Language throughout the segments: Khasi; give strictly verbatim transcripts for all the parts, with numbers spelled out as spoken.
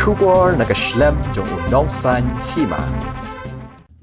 Khubor na ka shlem jong u Nongsaiñ Hima.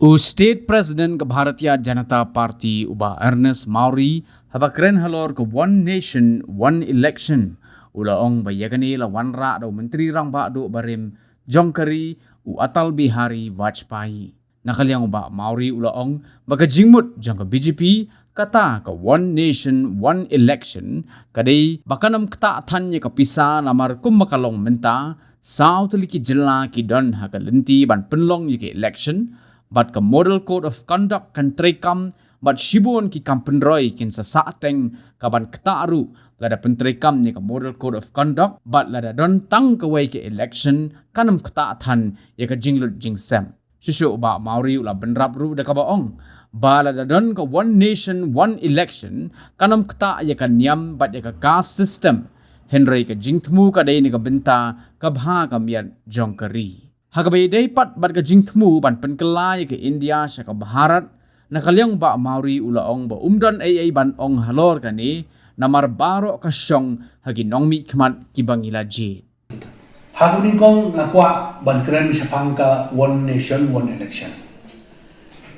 U State President ka Bharatiya Janata Party u Bah Ernest Mawrie haba kren halor ka One Nation One Election u la ong ba ïa kane la wanrah da u Myntri Rangbah Duh barim jong ka ri u Atal Bihari Vajpayee. Na ka liang u Bah Mawrie u la ong ba ka jingmut jong ka B J P kata ka One Nation One Election ka dei ba kan ym ktah than ïa ka pisa namar kumba ka long mynta saw tylli ki jylla ki don ha ka lynti ban pynlong ïa ka election bad ka Model Code of Conduct kan treikam bad shibun ki kam pynroi kin sa sahteng ka ban ktah ruh lada pyntreikam ïa ka Model Code of Conduct bad lada don tang kawei ka election kan ym ktah than ïa ka jinglut jingsem. Shisha u Bah Mawrie u la bynrap ruh da kaba ong ba lada don ka One Nation One Election kan ym ktah ïa ka niam bad ïa ka caste system. Hynrei ka jingthmu ka dei na ka bynta ka bha ka miat jong ka ri. Ha kaba ïadei pat bad ka jingthmu ban pynkylla ïa ka India sha ka Bharat, na ka liang u Bah Mawrie u la ong ba um don ei ei ban ong halor kane namar baroh ka shong ha ki nongmihkhmat kiba ngi la jied. Ha kane ka kong nga kwah ban kren shaphang ka One Nation One Election.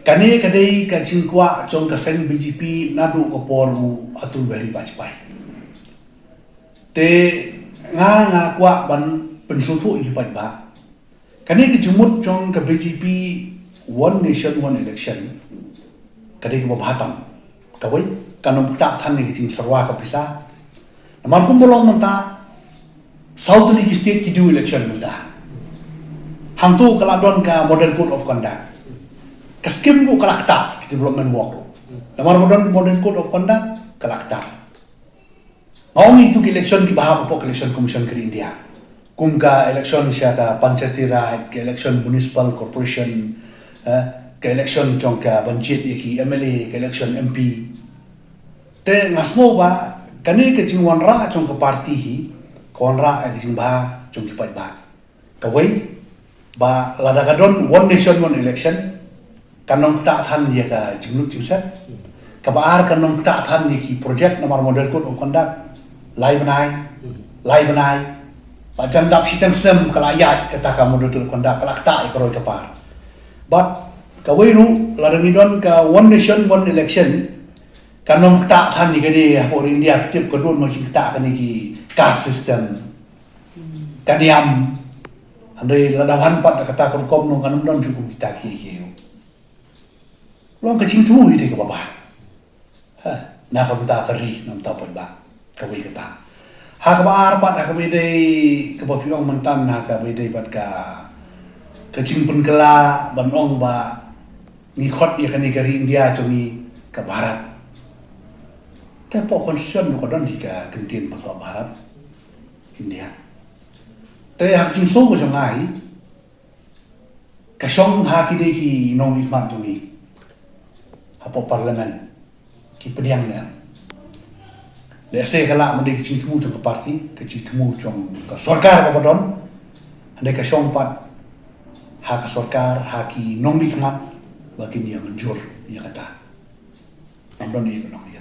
Kane ka dei ka jingkwah jong ka seng B J P naduh ka por u Atal Bihari Vajpayee. Te nga nga kwah ban pynsngewthuh ïa ki paidbah. Kane ka jingmut jong ka B J P One Nation One Election ka dei kaba bha tam. Kawei, kan ym ktah than ïa ka jingsyrwa ka pisa. Namar kumba long mynta, saw tylli ki state ki dei election mynta. Hangto ka la don ka Model Code of Conduct. Ka scheme ruh ka la ktah, ki development work ruh. Namar ba don Model Code of Conduct ka la ktah. Nga ong ïa kito ki election kiba hap hapoh ka Election Commission ka ri India. Kum ka election sha ka Panchayati Raj, ka election Municipal Corporation, eh, ka election jong ka ban jied ïa ki M L A, ka election M P. Te nga sngew ba kane ka jingwanrah jong ka party hi ka wanrah ïa ka jingbha jong ki paidbah. Kawei, ba lada ka don One Nation One Election, kan ym ktah than ïa ka jinglut jingsep. Kaba ar, kan ym ktah than ïa ki project namar Model Code of Conduct lai bnai, lai bnai. Ba jan dap shiteng snem ka la ïaid kata ka Model Code of Conduct, ka la ktah ïa ka roi ka par. Bad kawei ruh, lada ngi don ka One Nation One Election, kan ym ktah than ïa kane hapoh India, phi tip ka don ma ki ktah kane ki caste system. Ka niam. Hynrei lada wan pat da kata ka rukom nong kan ym don shuh kum kita kiei kiei ruh. Long ka jingthmu hi dei kaba bha. Ha, na ka bynta ka ri, na ka bynta paidbah. Kawei kata. Ha kaba ar pat, ha kaba ïadei, kaba phi ong mynta, ha kaba ïadei bad ka, ka jingpynkylla ban ong ba ngi khot ïa kane ka ri India jong ngi ka Bharat. Te hapoh constitution ka don hi ka kyntien ba thoh Bharat, India. Te ha ka jingsngew ka jong nga hi, ka shong ha kine ki nongmihkhmat jong ngi hapoh Parliament, ki pdiang ne em. Lehse ka lah ban dei ka jingthmu jong ka party, ka jingthmu jong ka sorkar kaba don. Hynrei ka shong pat ha ka sorkar, ha ki nongmihkhmat, ba kin ïa mynjur ïa kata. Ym don ei ei ba nong